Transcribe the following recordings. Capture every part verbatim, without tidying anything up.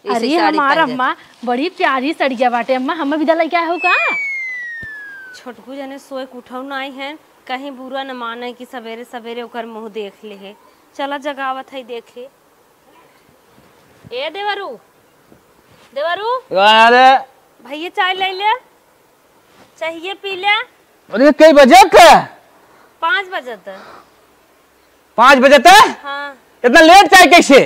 ऐसे अरे साड़ी हमार पहन अम्मा, बड़ी प्यारी सड़िया बाटे अम्मा, हमें भी दा लइके आए हो का? छोटकू जने सोए के उठौ नाई है, कहीं बुरा न माने कि सवेरे सवेरे ओकर मुँह देख ले है। चला जगावत है देखे। ए देवरू, देवरू, का रे? भैया चाय ले ले, चाहिए पी ले। अरे कई बजे थे? पाँच बजे थे। पाँच बजे थे? हाँ। इतना लेट चाय कैसे?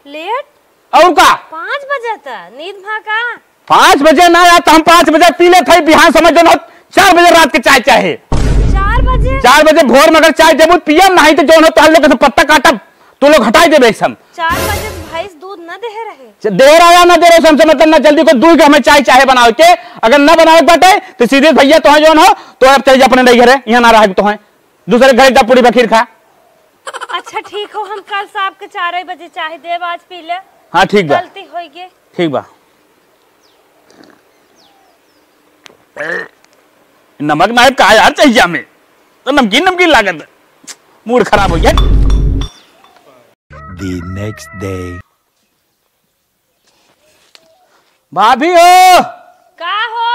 लेट? और का? पाँच बजे थे, नींद भा का? पाँच बजे ना यार, तो हम पाँच बजे पी लेत हई, बिहान समय जौन हो, चार बजे रात के चाय चाहे। चार बजे? चार बजे भोर में अगर चाय देबू, पियब, नहीं तो जौन हो, तोहर लोग के सब पत्ता काटब, तू लोग हटाई देबे सब। चार बजे तो भैंस दूध न दे रहे। च-, दे रहा या ना दे रहे, हमसे मतलब ना, जल्दी को दूध के हमें चाय चाहे बनावे के, अगर ना बनावे के बाटे, तो सीधे भैया तोहे जौन हो, तो अब चल जा अपने नई घरे, यहाँ ना रहे तोहे, दूसरे घरे जा पूरी बखीर खा। अच्छा ठीक हो, हम कल शाम के चार बजे चाय देब, आज पी ले। हाँ ठीक बा। गलती होई गे। ठीक बा। नमक ना है का यार चाहिए हमें, तो नमकीन नमकीन लागत है। मूड खराब हो गया। The next day. भाभी हो। का हो?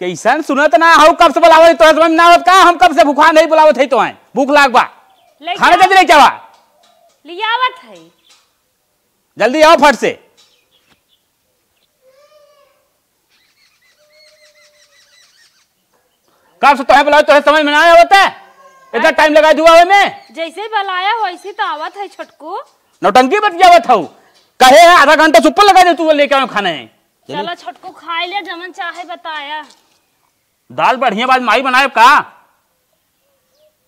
कैसन सुनत ना हो, कब से बुलावत तो समझ ना आवत का, हम कब से भूखा नहीं बुलावत है तो आए, भूख लाग बा। ले खाना जा। जल्दी लेके आवा। लियावत है। जल्दी आओ फट से। कब से तोहे बुलाओ, तोहे समझ में ना आवत है? इतना टाइम लगा दुआ में। जैसे बुलाया वैसे तो आवत है छोटकू। नौटंकी बतियावत हऊ। कहे है आधा घंटा से ऊपर लगा दे तू लेके आओ खाना है। चलो छोटकू खाई ले जमन चाहे बताया। दाल बढ़िया बात माई बनाए का?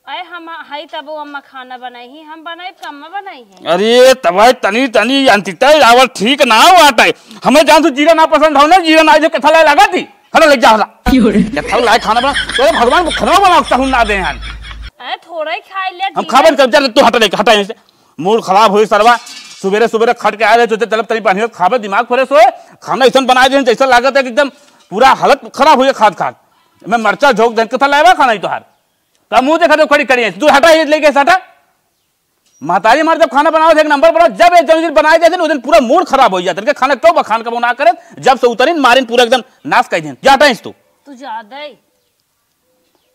अरे हम हई तब वो अम्मा खाना बनाई ही, हम बनाई का अम्मा बनाई है? अरे तब तनी तनी अंतिता आवल ठीक ना हो आता है। हमें जान तू जीरा ना पसंद हो ना, जीरा ना जो कथा लाए लगा थी। हटा ले जा हटा। क्यों रे? कथा लाए खाना बना। तोरे भगवान को खाना बना सहून ना दे हैं। अरे थोड़ा ही खाई ले हम जीरा। खाबे नहीं करब, जा तू हटा ले, हटा यहाँ से। मूड खराब होई सरवा। सुबेरे सुबेरे खट के आए रहे, सोचे चलब तनी पानी खाबे, दिमाग फ्रेश होए। खाना ऐसन बनाए दे जैसा लागत है कि एकदम पूरा हालत खराब होई खात खात। मैं मरचा झोंक दे, कथा लाए बा खाना ही तोहार। का मुंह देखा तो खड़ी खड़ी है। तू हटा, ये लेके हटा। महतारी हमार जब खाना बनावत है, एक नंबर बनावत, जब एक जमीन बनाए जाते हैं, उस दिन पूरा मूड खराब हो जाता है। इनके खाना क्यों बखान कबो ना करे, जब से उतरिन मारिन पूरा एकदम नाश कर देन। जा हटा इस तू। तू ज्यादा ही।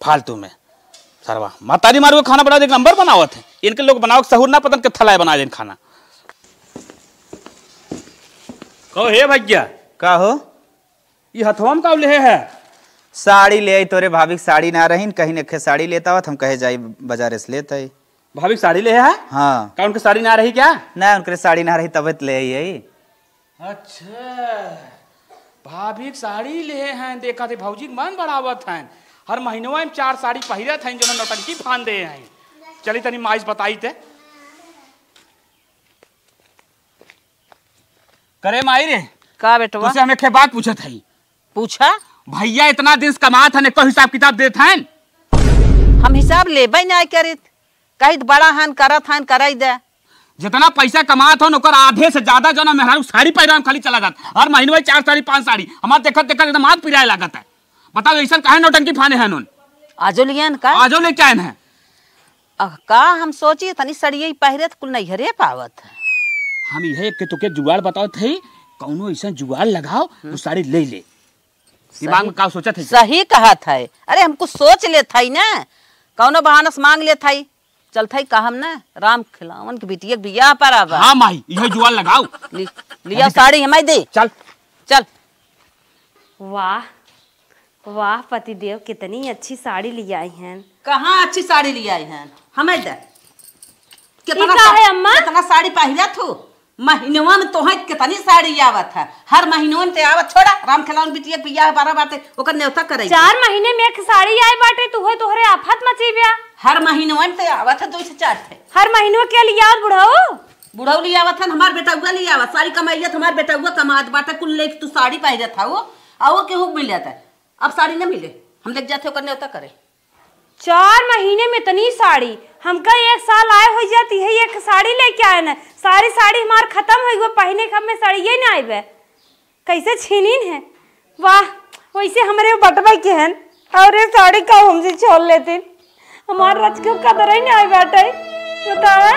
फालतू में। सरवा, महतारी मार को खाना बनावत, एक नंबर बनावत है। इनके लोग बनावत सहूर ना पतन के थलाए बना देन खाना। कहो हे भैया। का हो? ई हथवा में का लेहे है? साड़ी ले आई, तोरे भाभी के साड़ी ना रहीन, कहीं नेखे साड़ी लेता आवत, हम कहे जाई बाजारे से लेत आई। भाभी के साड़ी लेहे है? हाँ। का उनके साड़ी ना रही क्या? ना, उनके साड़ी ना रही, तबे तो ले आई है। अच्छा, भाभी के साड़ी लेहे हैं, देखा थे भौजी के मन बढ़ावत हैं, हर महीनवा में चार साड़ी पहिरत हैं, जो नौटंकी फान दे हैं। चली तनी माई से बताई थे। करे माई रे। का बेटवा? तुझसे हम एक ठे बात पूछत हई। पूछा। भैया इतना दिन से कमात हन, एको हिसाब किताब देत हन? हम हिसाब लेबे नाय करित, कहित बड़ा हन, करत हन, कराई दे। जितना पैसा कमात हन, ओकर आधे से ज्यादा जो ना मेहरारू साड़ी पहिरा में खाली चला जात। हर महीने में चार साड़ी, पांच साड़ी। हमार देखत देखत एकदम हाथ पिराए लागत है। बताओ, ऐसन काहे नौटंकी फाने हैं उन? आजो लियन का? आजो लेके आए हैं। अह, का हम सोची, तनी सड़िये पहिरे त कुल नैहरे पावत है। हम इहे के तोके जुगाड़ बतावत है, कौनो ऐसन जुगाड़ लगाओ, हम्म। वो साड़ी ले ले। दिमाग में का सोचत है? सही कहत है। अरे, हम कुछ सोच लेत है ना, कौनो बहाना से मांग लेत है। चलत है का हम ना, राम खिलावन के बिटिया के बियाह पर आवा। हाँ माई, इहे जुगाड़ लगाओ। लि-, लिया अभी साड़ी हमारी दे। चल। चल। वाह, वाह पतिदेव, कितनी अच्छी साड़ी ले आई हैं। कहाँ अच्छी साड़ी ले आई हैं? हमें दे। ई कितना का सा-, है अम्मा? कितना साड़ी पहिरा थू? महीनवा में तोहे कितनी साड़ी आवत है। हर महीनवा में ते आवत, छोड़ा, राम खिलावन बिटिया के बियाह बारह बाटे, ओकर न्योता करे। चार महीने में एक साड़ी आए बाटे, तू है तोहरे आफत मची ब्या। हर महीनवा में ते आवत है, दो से चार थे। हर महीनवा के लिए आवत बुढ़ऊ? बुढ़ऊ ले आवत हन, हमार बेटउआ ले आवत, सारी कमाइयत हमार बेटउआ कमात बाटे, कुल लेके तू साड़ी पहिरत हऊ, आ वो केहू के मिल जाता है। अब साड़ी न मिले, हम लेके जाते ओकर न्योता करे। चार महीने में इतनी साड़ी, हमका एक साल आए हो जाती है, एक साड़ी लेके आए न, सारी साड़ी हमार खत्म हो गई, पहने के हमें साड़िये ना आइबे। कैसे छीनिन है? वाह, वैसे हमरे बटवे के हन, और ये साड़ी का हमसे छोड़ लेतिन, हमार रच के कदर ही नहीं आई बाटे, बतावा।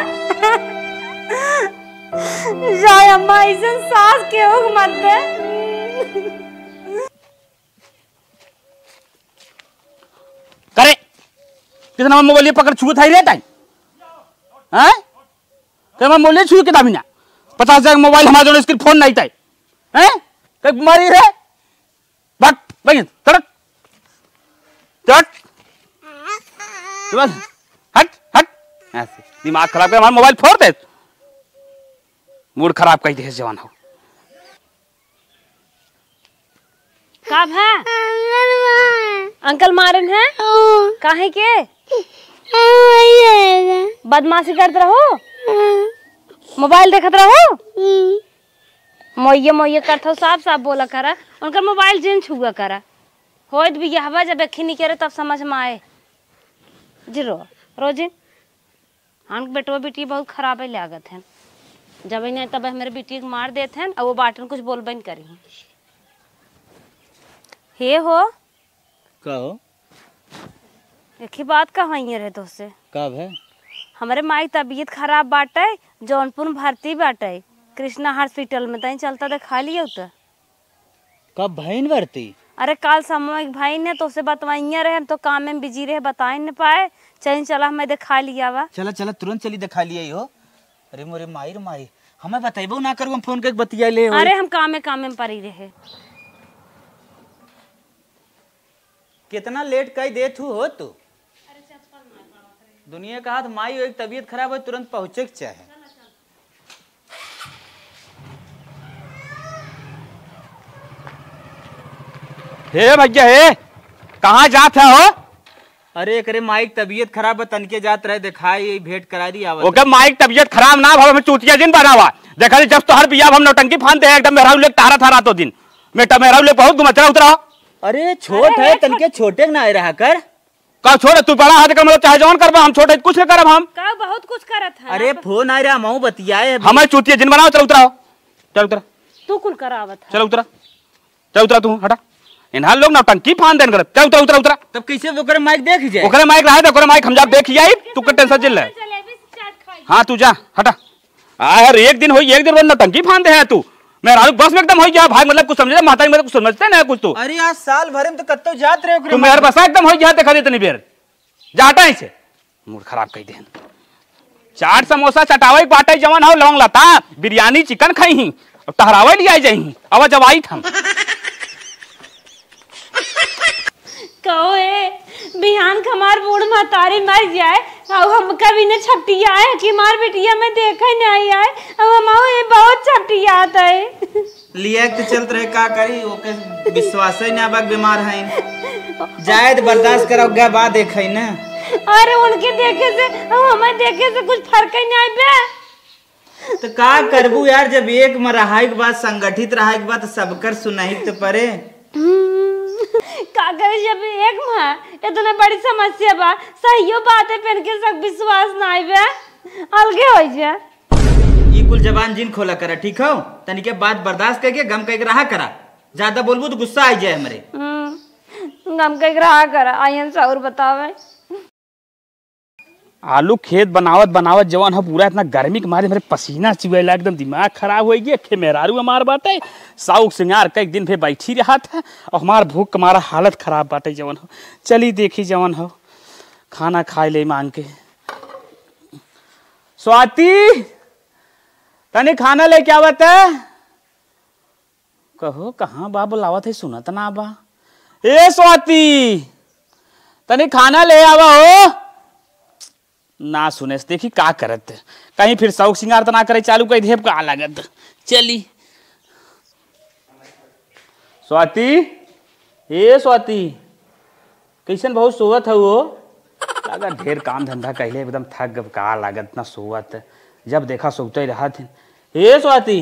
जाए अम्मा, ऐसन सास के ओघ मत दे। करे, कितना मोबाइल ये पकड़ छुए था ही रहता है? हैं? कहे मोबाइल छुए किताबी ना। पचास हजार मोबाइल हमारे जोड़े, स्क्रीन फोन नहीं था। हैं? कहीं मारी रे? भाग, भाग, चढ़। चढ़। चल। हट, हट। ऐसे दिमाग खराब कर, हमारा मोबाइल फोड़ दे। मूड खराब कर दे जवान हो। का भा? अंकल मारन है? काहे के? बदमाशी करत रहो? मोबाइल देखत रहो? मोइये मोइये करत हो, साफ साफ बोला करा। उनकर मोबाइल जिन छुआ करा। होइत बियाहवा जब एकही निकरे तब समझ में आए। जी रो, रोजिन। हाँ, बेटवा बेटी बहुत खराब है लागत है। जब इन्हें तब हमरे बेटी के मार देत हैं, और वो बाटन कुछ बोलबे न करी। हे हो। का हो? एक ही बात कहवाइए रहे तोसे। का भे? हमरे माई तबीयत खराब बाटे, जौनपुर में भर्ती बाटे, कृष्णा हॉस्पिटल में, तई चलता देखा लियो त। कब भइन भर्ती? अरे काल समूह एक भाई ने तोसे बतवाइया रहे, हम तो काम में बिजी रहे, बताए न पाए। चल चला, हमें देखा लिया बा। चला चला, तुरंत चली देखा लिया हो। अरे मोरे माई रे माई, हमें बतैबो ना करू, हम फोन करके बतिया ले हो। अरे हम कामे कामे में पड़ी रहे। कितना लेट कर देत हू हो तू? दुनिया का हाथ माई हो, एक तबीयत खराब हो, तुरंत पहुँचे के चाहे। हे भैया, हे, कहाँ जात है हो? अरे, एकरे माई के तबीयत खराब बा, तनके जात रहे, देखाई, भेंट करा दी, आवत ओके रहे। माई के तबीयत खराब ना भा, हमें चूतिया जिन बनावा। देखा ली, जब तोहर बियाह हम नौटंकी फान दे, एकदम मेहरारू लेके टहरा था रातों दिन। मेटा मेहरारू लेके बहुत घुमा, चला उतरा। अरे, छोट अरे, है, हे, तनके छोटे ना आए रहा कर। का छोड़, तू बड़ा हाथ कर, मतलब, चाहे जौन करबा, हम छोटे कुछ न करब हम। का बहुत कुछ करत है अरे, आप। फोन आ रहा, मऊ बतियाए अभी। हमें चूतिया जिन बनाओ, चल उतराओ। चल उतरा। तू कुल करावत है। चल उतरा। चल उतरा तू, हटा। इन्हार लोग नौटंकी फान देन करत। चल उतरा, उतरा, उतरा। तब कैसे ओकरे माइक देख ही जाए? ओकरे माइक रहे दे, ओकरे माइक हम जाब देख ही आई, तू के टेंशन जिन ले। जलेबी से चाट खाई। हाँ, तू जा, हटा। आ यार, एक दिन होई, एक दिन रोज नौटंकी फान दे है तू। मेहरारू बस में एकदम होई गया, भाई, मतलब, कुछ समझे, महतारी, मतलब, कुछ समझते नहीं कुछ तू। अरे, आज साल भर में तो कत्तो जात रहे ओकरे तू मेहर माइक। बसा एकदम होई गया, देखा दे इतनी बेर। जा हटा इसे। मूड खराब कइ देहन। चाट समोसा चटावइ के बाटइ जवन हउ लवंग लता, बिरयानी चिकन खइहीं, अब टहरावइ लिआइ जइहीं, अब जब आइत हम। कहो ए, बिहान क हमार बूढ़ महतारी मर जाए, अउ हमका बिना छपटियाए कि हमार बिटिया में देखइ नाहीं आए, अउ हमहू ए बहुत छपटियात है। लिया के चलत रहे, का करी, ओके विश्वास ही ना बा, बीमार है। जाए त बर्दाश्त करा, ओकरा बाद देखई ना। अरे उनके देखे से, हमें देखे से कुछ फर्क ही नहीं बे। तो का करबू यार, जब एक में रहाई के बाद, संगठित रहाई के बाद, तो सबकर सुनाई तो परे। का करे, जब एक में इतने बड़ी समस्या बा, सहियो बात है, पेन के सब विश्वास नहीं बे, अलगे हो जा। ई कुल जबान जिन खोला करा, ठीक हौ? तनिके बात बर्दाश्त कइके गम कइके रहा करा। ज्यादा बोलबू तो गुस्सा आइ जाए हमरे। हम्म, गम कइके रहा करा, आइयन सौर बतावे। आलू खेत बनावत बनावत जवन ह पूरा इतना गर्मी के मारे हमरे पसीना चुएला, एकदम दिमाग खराब होइ गया। खे मेहरारू हमार बाटे, सौक सिंगार कइ दिन भे बैठी रहत है, अउ हमार भूख के मारा हालत खराब बाटे जवन ह। चली देखी जवन ह, खाना खाइ ले मांग के। स्वाति, तनी खाना लेके आवत है। कहो, कहाँ बा? बुलावत है, सुनत ना बा। ए स्वाति, तनी खाना ले आवा हो। ना सुनेस, देखी का करत। कहीं फिर सौक सिंगार त ना करे चालू कइ देब का लागत। चली। स्वाति, ए स्वाति, कइसन बहुत सोवत हउ हो? लागत ढेर काम धंधा कइले, एकदम थक गब का लागत ना सोवत। जब देखा सोवते रहत। ए स्वाति,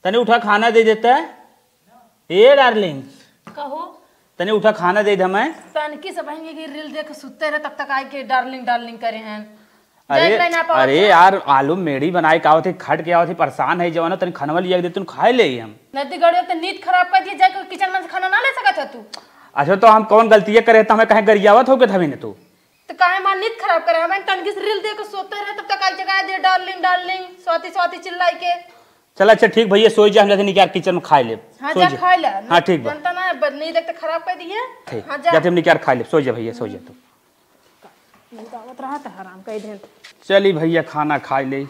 तनी उठा खाना दे देता। ए डार्लिंग। कहो। तनी उठा खाना दे दे मैं। तनकी से बहन ये रील देख सुत्ते रहे, तब तक आइ के डार्लिंग डार्लिंग करे हैं। अरे, जाए के ना पावत अरे हो। यार, आलू मेड़ी बनाए का होते, खट के आवत है, परेशान है जवानो, तनी खनवा लिया के दे, तुम खाए ले हम। नदी गड़ियो तो नींद खराब कर दिए, जाके किचन में से खाना ना ले सकत है तू। अच्छा, तो हम कौन गलतियाँ करे, तो हमें कहीं गरियावत हो के धवे ने तू? तो काहे हमार नींद खराब करे? हमें तनकी से reel देख के सोते रहे, तब तक आई जगह दे, "Darling, darling, स्वाति, स्वाति" चिल्लाई के। चला, अच्छा, ठीक भैया, सोई जा, हम जाते निकार kitchen में खाए लेब। हाँ, सोई जा, जा। खाए ले। हाँ, ठीक बा। जनता ना, ब-, नींद एक तो खराब कर दिए। ठीक। हाँ, जा। जाते हम निकार खाए लेब, सोई जा भैया, सोई जा तू। नींद आवत रहा तो हराम कर दे। चली भैया, खाना खाए ले।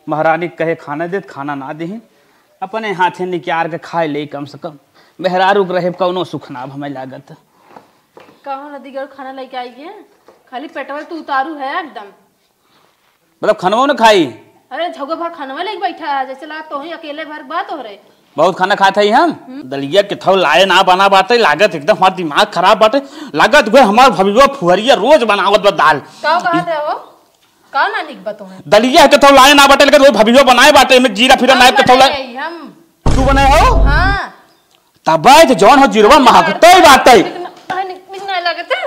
महारानी के कहे खाना देत, खाना ना देही, अपने हाथे निकार के खाए ले कम से कम। मेहरारू के रहे कौनो सुख ना अब हमें लागत। कहो ना दिगर खाना लेके आई है, खाली पेटवा तू उतारू है एकदम। मतलब खनवो न खाई? अरे झौगा भर खनवा लेके बैठा है, जैसे ला तो ही अकेले भर बात हो रहे। बहुत खाना खात है हम। दलिया के थौ लाए ना बना बाटे, लागत एकदम हमार दिमाग खराब बाटे। लागत हुए हमार भभियो फुहरिया रोज बनावत बा दाल। का कहत है हो? का ना निक बतो है? दलिया के थौ लाए ना बाटे, लेकिन वो भभियो बनाए बाटे, में जीरा फिरा हम नाइब के थौ लाए। बनाए हम। तू बनाए हो? हाँ। तबे तो जौन हो जिरवा महकते ही बाटे। निक ना, निक, निक ना लगत है?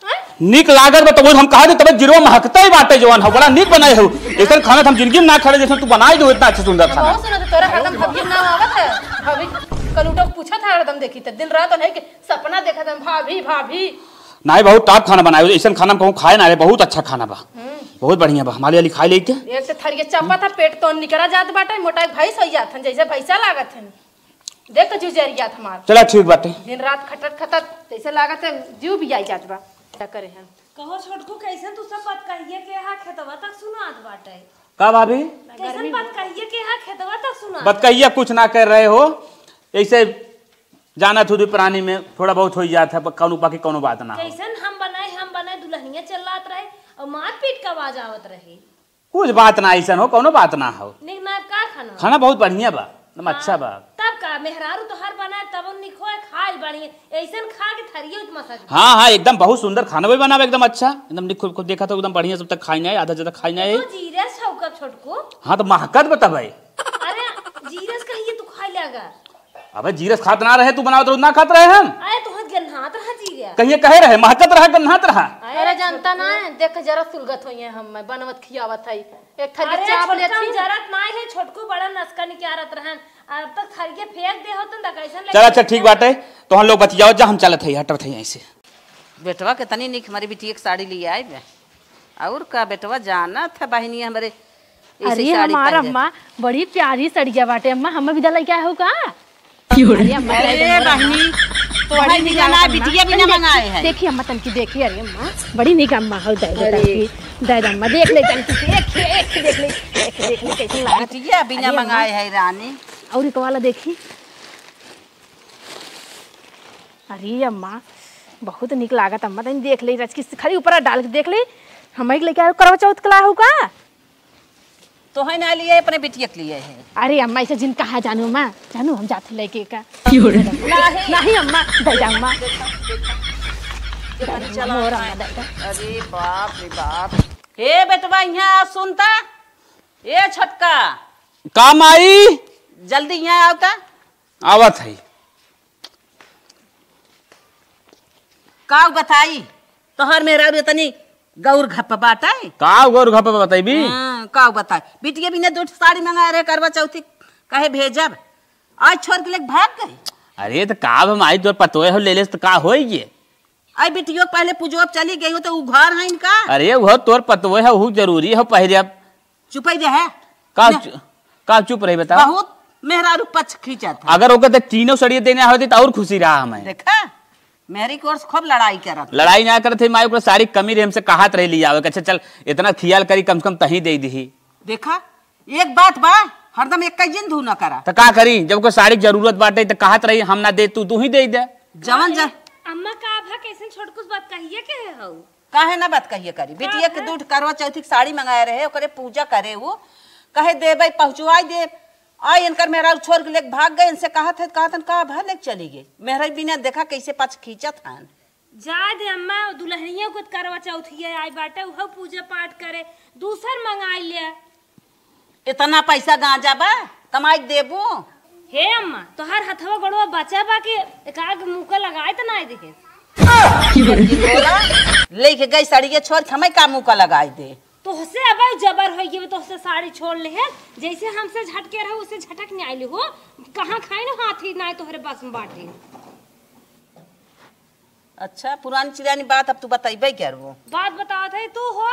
हैं? निक लागत बा, तो वो हम कहा दे, तबे जिरवा महकते ही बाटे जौन हो, बड़ा निक बनाए हो। ऐसन खाना तो हम जिंदगी में ना खड़े, जैसे तू बनाई दो इतना अच्छा सुंदर खाना। बहुत सुना तो तोरा हरदम भभी ना आवत है। भभी कल उठो पूछत है हरदम देखी, तो दिन रात नहीं के सपना देखत हम, "भाभी, भाभी।" नहीं, बहुत top खाना बनाए हो, ऐसन खाना हम कहूँ खाए ना रहे, बहुत अच्छा खाना बा। हम्म। बहुत बढ़िया बा, हमारे लिए खाए लेते। एक तो थरिया चापा था, पेट तो निकरा जात बाटे, मोटा एक भैंस हो जात हन, जैसे भैंसा लागत हन। देख तो जुजरियात हमार। चला ठीक बाटे। दिन रात खटत खटत जैसे लागत है जीव भी आई जात बा। का करे हम? कहो छोटकू, कैसन तू सब बात कहिए के हा खेतवा तक सुनात बाटे? का भाभी? कैसन बात कहिए के हा खेतवा तक सुनात? बात कहिए कुछ ना कर रहे हो, ऐसे जाना थोड़ी प्राणी में थोड़ा बहुत हो जात है, पर कौनो बाकी कौनो बात ना हो। कैसन हम बनाए, हम बनाए दुल्हनिया चिल्लात रहे और मारपीट का आवाज आवत रहे। कुछ बात ना ऐसन हो, कौनो बात ना हो। निक नाइब का खाना? खाना बहुत बढ़िया बा, एकदम हाँ, अच्छा बा। तब का मेहरारू तोहार बनाए तब निक होए, खाए बढ़िया, ऐसन खा के थरिये उत मसा जी। हाँ, हाँ, एकदम बहुत सुंदर खाना भी बनावे, एकदम अच्छा, एकदम निक खूब, खूब देखा तो एकदम बढ़िया, सब तक खाई नहीं, आधा ज्यादा खाई नहीं। तो जीरे छौका छोटको। हाँ, तो महकत बतावे। अरे, जीरे से कहिए तू खाई ले अगर। अबे जीरस खात ना रहे, तू बनावत रहो, ना खात रहे हम। अरे तू हद गन्हात रहा जीरे। कहिए कहे रहे, महकत रहा, गन्हात रहा। अरे जनता ना है, देख जरा सुलगत होई है हम, मैं बनवत खियावत है। एक थरिया अरे चाप छोटका, लेती। हम जरत ना है, छोटकू बड़ा नसका निकारत रहन। अब तक थरिया फेंक दे हो तुम, कैसन चल, अच्छा, ठीक बाटे, तो हम लोग बतियाओ जा, हम चलत है, हटत है यहीं से। बेटवा के तनी निक हमारी बिटिया के साड़ी लियाए बे। और का बेटवा, जानत है बहिनी हमरे, ऐसे अरे साड़ी हमार पहने। अम्मा, बड़ी प्यारी सड़िया बाटे अम्मा, हमें भी दा लइके आए हो का? अरे अम्मा, अरे बहिनी, तो बड़ी भाई निक बिना ना, अम्मा। बिटिया बिना तनी मंगाए देखी, है। देखी अम्मा, तनकी देखी, अरे अम्मा, बड़ी निक अम्मा हो, दे दे अरे। तनकी, दे दे अम्मा, देख ले तनकी, देख, देख, देख ले, देख, देख ले, कैसे लागत। बिटिया बिना अरे अम्मा। मंगाए है रानी। और एक वाला देखी। अरे अम्मा, बहुत निक लागत अम्मा, तनी देख ले, रचकी खाली ऊपर डाल के देख ले, हम एक लेके आए करवा चौथ के ला हो का? तोहे ना लिए, अपने बिटिया के लिए है। अरे अम्मा, ऐसे जिन कहा जानू अम्मा, जानू हम जाते लेके का। नहीं। नहीं अम्मा, दे जा अम्मा। अरे बाप रे बाप। हे बेटवा, यहाँ आ, सुनता। ए छोटका। का माई? जल्दी यहाँ आओ ता। आवत है। का बताई, तोहर मेहरारू इतनी गौर घप बाटे। का गौर घप बताई बी? हाँ, का बताई, बिटिया बिना दो ठो साड़ी मंगाए रहे करवा चौथी, कहे भेजब, आज छोड़ के लेके भाग गई। अरे तो का अब माई तोर पतोए हो ले ले तो का होई ये? आई बिटियो के पहले पूजो, अब चली गई हो तो उ घर है इनका। अरे वो तोर पतोए हो, वो जरूरी हो पहले अब। चुपई रहे। का ने- चु-, का चुप रही बताओ? बहुत मेहरारू पक्ष खींचत है। अगर ओके तो तीनों सड़िए देने होती तो और खुशी रहा हमें। देखा, मेहरी कोर्स खूब लड़ाई करत। लड़ाई ना करत है माई, ओकरा साड़ी कमी रहे, हमसे कहत रही लियावे के, अच्छा चल इतना खियाल करी, कम से कम तही दे दी। देखा, एक बात बा, हरदम एक जिन धू न करा। तो का करी, जब ओकर साड़ी के जरूरत बाटे तो कहत रही हम ना दे, तू तू ही दे दे। जवन जा- अम्मा का भा कैसन छोटकुस बात कहिए के है हऊ? काहे ना बात कहिए करी? बिटिया के दूठ करवा चौथी के साड़ी मंगाए रहे, ओकरे पूजा करे उ, कहे देबे, पहुँचवाई देब। आ इनकर मेहरारू छोड़ के लेके भाग गए, इनसे कहत है, कहत हन, का भर लेके चली गई? मेहरारू बिना देखा कैसे पक्ष खींचत हन। जाए दे अम्मा, दुल्हनिया को करवा चौथी आई बाटे, उहो पूजा पाठ करे, दूसर मंगाई ले। इतना पैसा गांजा बा, कमाई के देबू? हे अम्मा, तोहार हथवा गोड़वा बचा बा कि एक आग मुँह का लगाए त ना देखे। लेके गई साड़िया छोड़ के हमें का मुँह का लगाई दे? तोहसे अब जबर होई गई, तोहसे साड़ी छोड़ ले है, जैसे हमसे झटके रहो, उसे झटक नहीं आइली हो। कहाँ खाई ना हाथी ना तोहरे बस में बाटे। अच्छा, पुरानी चिरानी बात अब तू बतइबे करबो। बात बतावत है तू हो,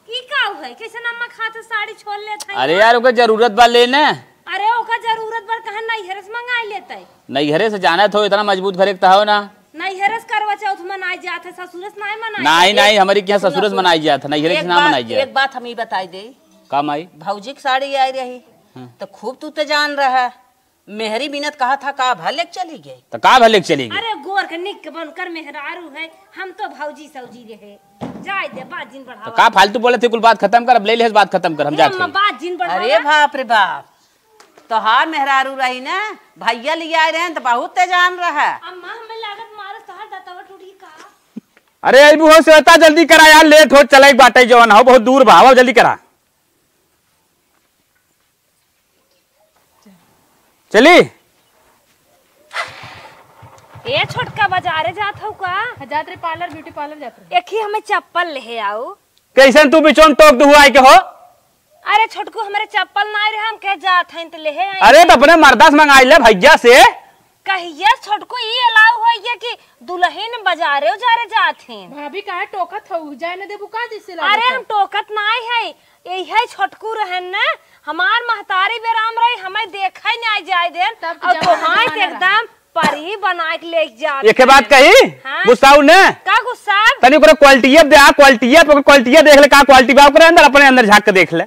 ई का है? कैसे अम्मा खाते साड़ी छोड़ लेत है? अरे यार, ओकर जरूरत बा लेने। अरे ओकर जरूरत बा, कहाँ नैहरे से मंगाई लेते? नैहरे से जानत हो, इतना मजबूत घरे के त हो ना। नैहरे से करवा चौथ मनाई जात है, ससुरे से नाहीं मनाई नहीं, जात। नहीं, हमारी क्या ससुरे से सुनो, मनाई जात है, नैहरे से एक ना बात, मनाई जात। एक बात हम ही बताई दे। का माई? भौजी की साड़ी आई रही, हाँ। तो खूब तू ते जान रहा। मेहरी बिनत कहा था, का भले के चली गई? तो का भले के चली गई? अरे गोर के निक बनकर मेहरारू है, हम तो भौजी सौजी रहे। जाए दे, बात जिन तो बढ़ावा। का फालतू बोले थे, कुल बात खत्म कर, अब ले ले बात खत्म कर, हम ए जाते अम्मा, हैं। बात जिन बढ़ावा। अरे बाप रे बाप, तोहार मेहरारू रही ना, भैया ले आए रहे तो बहुत तेजान रहा। अम्मा, हमें लागत मारस तोहार दतवा टूटी का? अरे अबू हो श्वेता, जल्दी करा यार, लेट हो चले बाटे जवन हो, बहुत दूर बा, आवा जल्दी करा। चली। ए छोटका, बाजारे जात हऊ का? हाँ, जात रहे पार्लर, ब्यूटी पार्लर जात रहे। एक ही हमें चप्पल लेहे आऊ। कैसन तू बिचौन टोक दू आई के हो? अरे छोटकू, हमरे चप्पल नाई रहे, हम कहे जात हईन त लेहे आई। अरे तो अपने मर्दा से मंगाई ले भैया से। कहिए छोटकू, ई अलाउ होइए कि दुलहिन बाजारे उजारे जात हईन। भाभी काहे टोकत हऊ? जाए न देबू का जिससे लागत अरे है? हम टोकत नाई है, यही छोटकू रहन न, हमार महतारी बेराम रही, हमें देखे नाई जाए देन, तब और जमाना तोहाई जमाना एकदम परी बनाए के लेके जात एके बात है। कही, हाँ? गुस्साऊ ने? का गुस्सा? तनी ओकरा क्वालिटी दे, आ क्वालिटी, ओकर क्वालिटी देख ले, का क्वालिटी बा ओकरे अंदर, अपने अंदर झांक के देख ले।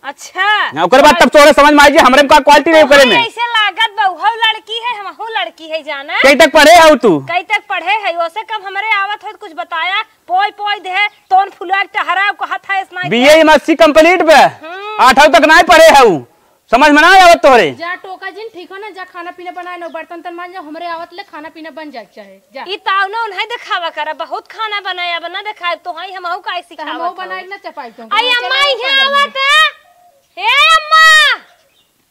अच्छा। हाँ, ओकरे बाद तब तोरे समझ में आई जे हमरे में का क्वालिटी रही ओकरे में। ऐसे लागत बा, उहौ लड़की है, हमहू लड़की है जाना। कई तक पढ़े हऊ तू? कई तक पढ़े है, ओसे कम हमरे आवत हो तो कुछ बताया, पोई पोई दे, तोन फुला के टहरा, कहत है इतना बीए एमएससी कंप्लीट बे। हम्म। आठवीं तक नाई पढ़े हऊ। समझ में ना आवत तोहरे? जा टोका जिन, ठीक हो ना, जा खाना पीना बनाए ना, बर्तन तन मांज, जा हमरे आवत ले खाना पीना बन जाए के चाहे, जा। ई ताव ना उन्हें दिखावा करा, बहुत खाना बनाए, अब ना दिखाए तो हई हमहू काहे तो सिखावत हमहू हऊ? बनाए ना चपाई तो। आई अम्मा यहाँ आवत है। ए अम्मा।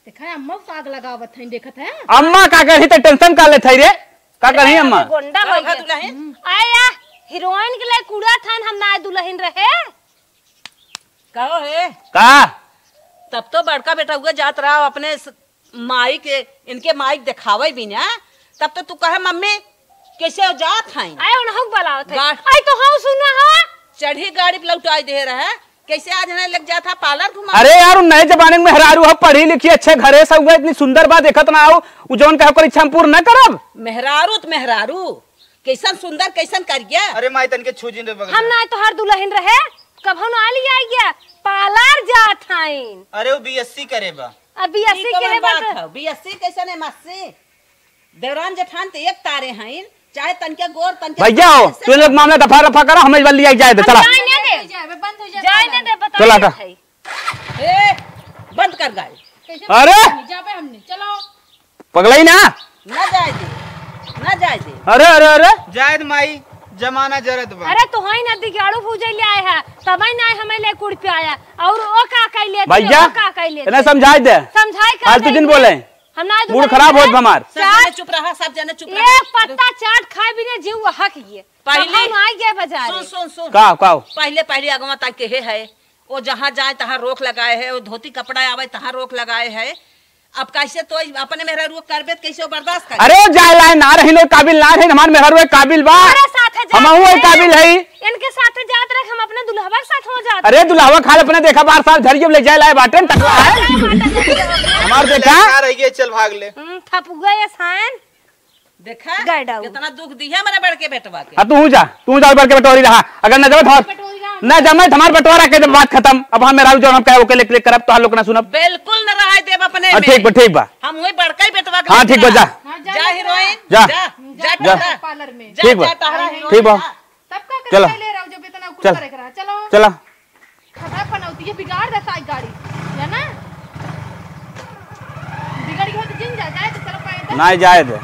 देखा अम्मा को आग लगावत है, देखत है। अम्मा का करही त टेंशन का लेत है रे? का करही अम्मा? गोंडा हो गया। आया हीरोइन के लिए कूड़ा थान हम ना दुलहिन रहे। कहो हे? का? तब तो बड़का बेटा हुआ जात रहा अपने स-, माई के, इनके माई के देखावे भी ना, तब तो तू कहे, "मम्मी, कैसे हो जात हैं?" आए उन्हों बलावत है। गा- आई तो हाँ सुना हो। चढ़ी गाड़ी पे लौटाई दे रहे, कैसे आज नहीं लग जाता पार्लर घुमा? अरे यार, उन नए जमाने में मेहरारू हो, पढ़ी लिखी, अच्छे घरे से हुआ, इतनी सुंदर बा, देखत ना हो, उ जौन कहे ओकर इच्छा हम पूर्ण न करब। मेहरारू त मेहरारू, कैसन सुंदर, कैसन करिया। अरे माई, तनके छू जिन रे बगल हम में। ना तोहार दुलहिन रहे, कभो ना लिया गया, पार्लर जात हईन। अरे वो बीएससी करे बा। अब बीएससी ई कवन करे बा बात त है? बीएससी कैसन एमएससी? देवरान जेठान त एक तारे हईन, चाहे तनके गोर, तनके भैया हो, पातर से तू लोग मामला दफा रफा करा, हमें बल्ली आई जाए दे, हम चला। जाए ना दे। जाए, बंद हो जाए, जाए ना दे, बता चला देत हटा। हई। ए, बंद कर गाड़ी। कैसे अरे! बंद हो जाए? जाबे हमने, चलो। पगलाई ना? ना जाए दे, ना जाए दे। अरे, अरे, अरे। जायद माई, जमाना जरत बा। अरे, तो हई ना दिगाड़ू भूजे ले आए है, तबई ना हमें ले कुड़ पे आया, और ओ का कह लेते, भैया, ओ का कह लेते। इन्हें समझाए दे। समझाए का फालतू जिन कह बोले। हम ना मूड दुकान खराब में होत बा हमार। सब जने चाट, चुप रहा, सब जने चुप रहा। एक पत्ता चाट खाए बिना जीव हक ये। पहले तब हम आ गए बाजार। सुन, सुन, सुन। का, का? पहले, पहले अगवा तक के है, है। वो जहाँ जाए तहाँ रोक लगाए है, वो धोती कपड़ा आवे तहाँ रोक लगाए है। अब कैसे तो अपने मेहरारू करबे त कैसे वो बर्दाश्त करे? अरे वो जाए लाए ना रही, लोग काबिल ना रही, हमार मेहरारू एक काबिल बा। अरे साथे जात हम हुए रहे। काबिल है। इनके साथे जात रहे, हम अपने दुल्हवा के साथ हो जात अरे रहे। दुल्हवा खाल अपने देखा, बार साल झरियो ले जाए लाए बाटन टकला है। हमार देखा। का रही है, चल भाग ले। हम्म, थपुआ ये साइन। देखा, गैडा। कितना दुख दिया मेरे बड़के बेटवा के। हाँ, तू जा, तू जा, बड़के बेटवा रहा। अगर न जावे तो बटोरी रहा। न जावे तो हमार बंटवारा के दे, बात खत्म। अब हम मेहरारू जो हम कहे ओके ले, ले करब, तोहार लोग ना सुनब। बिल्कुल न रहाई देब अपने हाँ, में। ठीक बा, ठीक बा। हम वही बड़का ही बेटवा के हाँ, लेके ठीक बा, रहा। जा। हाँ, जा जा लेके हीरोइन, रहा। जा। जा, जा जा। टहरा। पार्लर में। जा, ठीक बा। जा टहरा हीरोइन, ठीक बा। जा। तब का चला। करे ले रहा जब इतना कुछ चला। करे के रहा। चलो। चला। खतरा पनौती है, बिगाड़ देता है गाड़ी, है ना? बिगड़ गई हो तो जिन जा, जाए तो चलो पैदल। नाई जाए दे।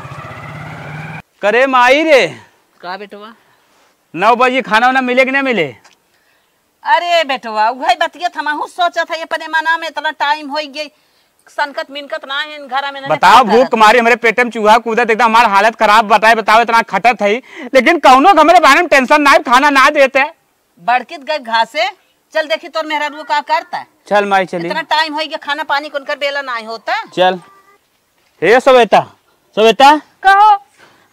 करे माई रे। का बेटवा? नौ बजे खाना वाना मिले कि ना मिले? अरे बेटवा, उहे बतिया त हमहू सोचत है, अपने मना में इतना टाइम होई गई, सनकत मिनकत ना है, घर में ना बताओ, का भूख करत? मारी हमरे पेट में चूहा कूदत, एकदम हमार हालत खराब बताए, बताओ, इतना खटत है, लेकिन कौनो हमरे बारे में टेंशन ना है, खाना ना देते। बड़कित गई घासे, चल देखी तोर मेहरारू का करता। चल माई चली। इतना टाइम होई गया, खाना पानी कौन कर बेला ना होता। चल। हे सवेता, सवेता। कहो।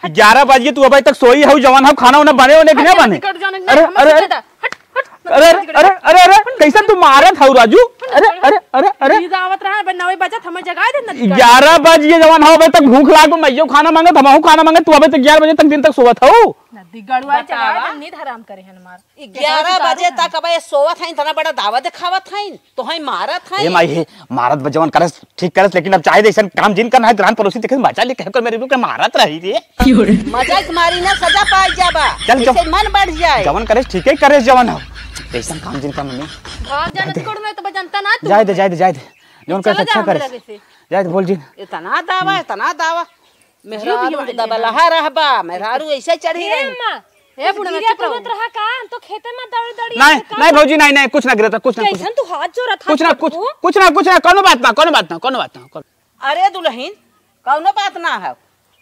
ग्यारह बज गए, तू अबे तक सोई हऊ, जवन हऊ, खाना उना बने होने कि ना बने? हट, हट, हट, अरे, हट, अरे, हट, हट, हट, अरे, अरे, हट, अरे, अरे, अरे, हट, कैसन तू मारत हऊ, राजू? अरे, अरे, अरे, अरे। नींद आवत रहा, अबे नौ बजत, हमें जगाए दे, नदी का। ग्यारह बज गए, जवन हऊ, अबे तक भूख लाग, मैं यो खाना मांगत, हमहू खाना मांगत, तू अबे तक ग्यारह बजे तक दिन तक सोवत हऊ। नदी गड़ुआ बतावा। जगाए दे, नींद हराम करे हन हमार। ई ग्यारह बजे तक अबे सोवत हईन, इतना बड़ा दावा देखावत हईन। तोहई मारत है। ए माई हे, मारत बा जवन करस, ठीक करस, लेकिन अब चाहे जैसन काम जिन करना है, दुल्हन पड़ोसी देखे मजा ले, कहे कर मेरे लोग के मारत रही रे। क्यों रे? मजा के मारी ना, सजा पाई जाबा। चल, चल। इससे मन बढ़ जाए। जवन करस, ठीक ही करस, जवन हो। जैसन काम जिन करना नहीं। भाग जा, जाए दे। नदी कोड़ में तो बजनता ना तू। जाए दे, जाए दे, जाए दे। जवन करस, चला जा अच्छा हमरे करस। लगे से। जाए दे, बोल जिन। इतना दावा, इतना दावा। मेहरारू जियो भैया, दबलहा रहबा, मेहरारू ऐसे चढ़ी हे रही। अम्मा, ए, बुढ़वा, गिरा चुप रहो। कूदत रहा का? हम तो खेते में दौड़ दौड़ी नहीं, आते का नहीं भौजी, नहीं, नहीं, कुछ ना गिरता, कुछ ना, कुछ ना। कैसन तू हाथ जोड़त कुछ ना, हाथ कुछ, को? कुछ ना, कुछ ना, कौनो बात ना, कौनो बात ना, कौनो बात ना, कौनो अरे दुल्हन, कौनो बात ना है।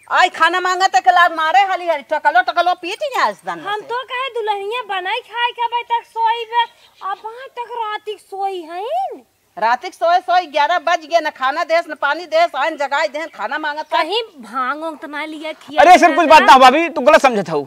आई खाना मांगत के लाग मारे हाली हाली, टकलो, टकलो पीट ही आज दन हम से। तो कहे दुल्हनिया बनाई खाए के अबे तक सोई बे, अब तक रात की सोई है। रातिक सोए सोए ग्यारह बज गए, न खाना देस, न पानी देस, आन जगाए देन, खाना मांगत है। कहीं भांग ओंग तो ना लिया, खिया अरे, ऐसन पिया कुछ ना? बात ना हो भाभी, तू गलत समझत हऊ।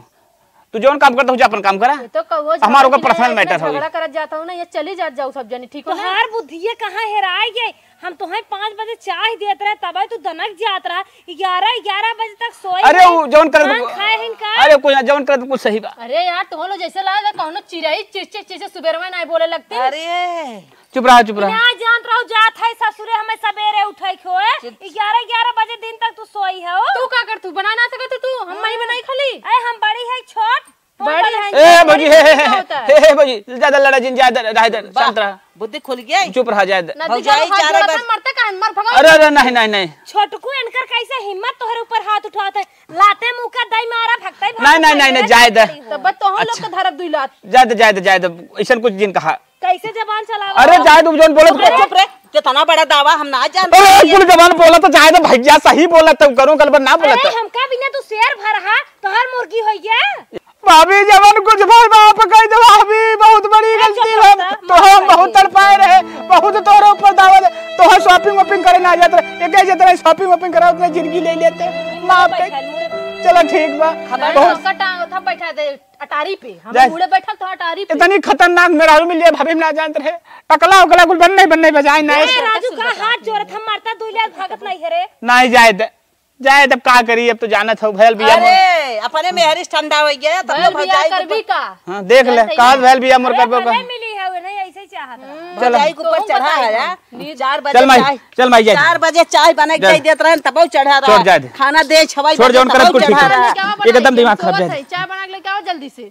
तू जौन काम करत हऊ, जा अपन काम करा। ये तो कहो, हमार ओकर जवानी personal में matter हवे। झगड़ा करत जात हऊ ना, ये चली जात जाऊ सब जनी, ठीक हो ना? तोहार बुद्धिये कहाँ हेराई गई? हम तोहे पाँच बजे चाय देत रहे, तबे तू दनक जात रहा। ग्यारह, ग्यारह बजे तक सोई अरे, रहे। उ जौन करत भांग खाए हिन का? अरे, कोई ना, जौन करत कुछ सही बा। अरे यार, तोहन लोग जैसे लागे कौनो चिरई चिच चिच चिच सुबेरवा नाहीं बोले लगती। अरे। चुप रहा, चुप रहा। ना जानत रहो, जात है ससुरे, हमें सबेरे उठे के होए। चुप। ग्यारह, ग्यारह बजे दिन तक तू सोई है ओ। तू का कर, तू बना ना सकत तू, हम नहीं बनाई खाली। अरे हम बड़ी है, छोट, बड़ी है। ए भौजी, हे, हे, का होता है? हे, हे भौजी, ज्यादा लड़ा जिन, ज्यादा रह दे, बा, शांत रहा। बुद्धि खुल गई। चुप रहा, ज्यादा। नदी भौजाई का हाथ चारे जोड़त बस। है, मरते काहे, मर भगाओ। अरे, अरे, नहीं, नहीं, नहीं। छोटकू, इनकर कैसे हिम्मत तोहरे ऊपर हाथ उठावत है? लाते मुँह का दई मारा, भगते भाग नहीं, नहीं, नहीं, नहीं, जाए दे। तब तो हम लोग अच्छा। के धरब दुई लात। जाए दे, जाए दे, जाए दे, ऐसन कुछ जिन कहा। कैसे जबान चलावा? अरे जाए दे, जौन बोलत चुप रे, चुप रे, कितना बड़ा दावा हम ना जानते अरे, हैं। कुल जबान बोला तो जाए दे भैया, सही बोला तो करूँ, गलबन ना बोला अरे तो। हमका बिना तू शेर भर हा, तोहर मुर्गी हो गया। भाभी, जवन कुछ भर बाप कह दे भाभी, बहुत बड़ी ए, गलती चुप रह, तो हम बहुत तड़पाए रहे, बहुत तोरे ऊपर दावा दे, तोहर shopping वॉपिंग करे ना जात रहे, एक ही जतरा shopping वॉपिंग करा, उतने जिंदगी ले लेते, माफ कर। चलो ठीक बा, खबर बहुत का टांग था बैठा दे अटारी पे, हम जा। मुड़े बैठल तो अटारी पे। इतनी खतरनाक मेहरारू मिल जाए भाभी, हम ना जानत रहे, टकला उकला कुल बन नहीं, बन नहीं बजाए ना। ए, राजू का हाथ जोड़त हम मरता दुई लाख भागत नहीं है रे। नहीं जाए दे। जाए तब का करी, अब तो जानत हो, भयल बिया मोर। अरे, अपने मेहरी से ठंडा हो गया, तब भयल तो बिया भौजाई के करबी ऊपर का? हाँ, देख ले, जानते कहत हैं। भयल बिया मोर ए, करबो का। भले मिली है, वो नहीं ऐसे ही चाहत रहा। हम्म, चलो। भौजाई के ऊपर तो चढ़ा बताई है, हम। चार बजे चल माई, चाय, चल माई, जाए। चार बजे चाय बना के चल। दे देत रहन, तबो चढ़ा रहा। छोड़, जाए दे। खाना दे, छवाई छोड़, दे, जौन करत तबो कुल ठीक चढ़ा है। रहा। क्या बना एकदम के दिमाग खराब सोवत जाए। है, चाय बना के लेके आओ जल्दी से।